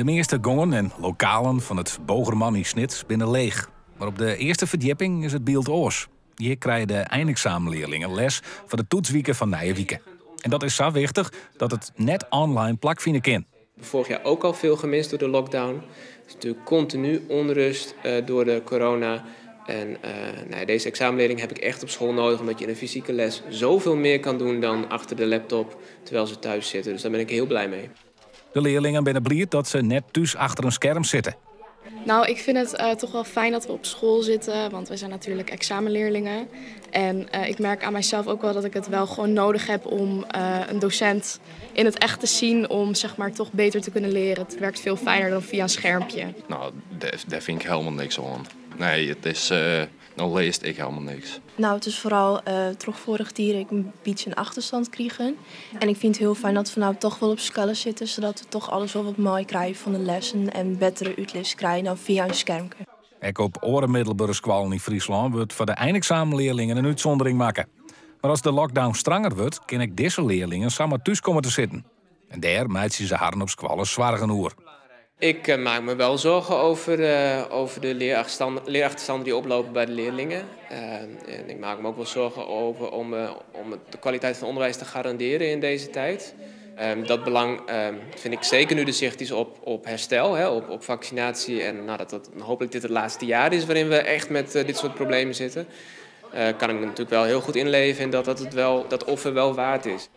De measte gongen en lokalen fan it Bogerman yn Snits binne leech. Mar op de earste ferdjipping is it byld oars. Hjir krije de eineksamenlearlingen les foar de toetswike fan nije wike. En dat is sa wichtich dat it net online plakfine kin. Vorig jaar ook al veel gemist door de lockdown. Het is natuurlijk continu onrust door de corona. En nou, deze examenleerling heb ik echt op school nodig, omdat je in een fysieke les zoveel meer kan doen dan achter de laptop terwijl ze thuis zitten. Dus daar ben ik heel blij mee. De learlingen binne bliid dat se net thús achter in skerm sitte. Nou, ik vind het toch wel fijn dat we op school zitten, want we zijn natuurlijk examenleerlingen. En ik merk aan mijzelf ook wel dat ik het wel gewoon nodig heb om een docent in het echt te zien, om zeg maar toch beter te kunnen leren. Het werkt veel fijner dan via een schermpje. Nou, dêr fyn ik hielendal niks oan. Nee, no learst ek hielendal niks. Nou, it is foaral troch foarich jier ek in bytsje in achterstân krigen. En ik fyn it hiel fijn dat we no dochs wol op skoalle sitte, sadat we dochs alles wol wat meikrije fan de lessen en bettere útlis krije dan fia in skermke. Ek op oare middelbere skoallen yn Fryslân wurdt foar de eineksamenlearlingen in útsûndering makke. Mar as de lockdown stranger wurdt, kinne ek dizze learlingen samar thús komme te sitten. En dêr meitsje se harren op skoalle soargen oer. Ik maak me wel zorgen over de leerachterstanden die oplopen bij de leerlingen. En ik maak me ook wel zorgen over om de kwaliteit van onderwijs te garanderen in deze tijd. Dat belang vind ik zeker nu de zicht is op herstel, hè, op vaccinatie. En nou, dat hopelijk dit het laatste jaar is waarin we echt met dit soort problemen zitten. Kan ik me natuurlijk wel heel goed inleven in dat dat offer wel waard is.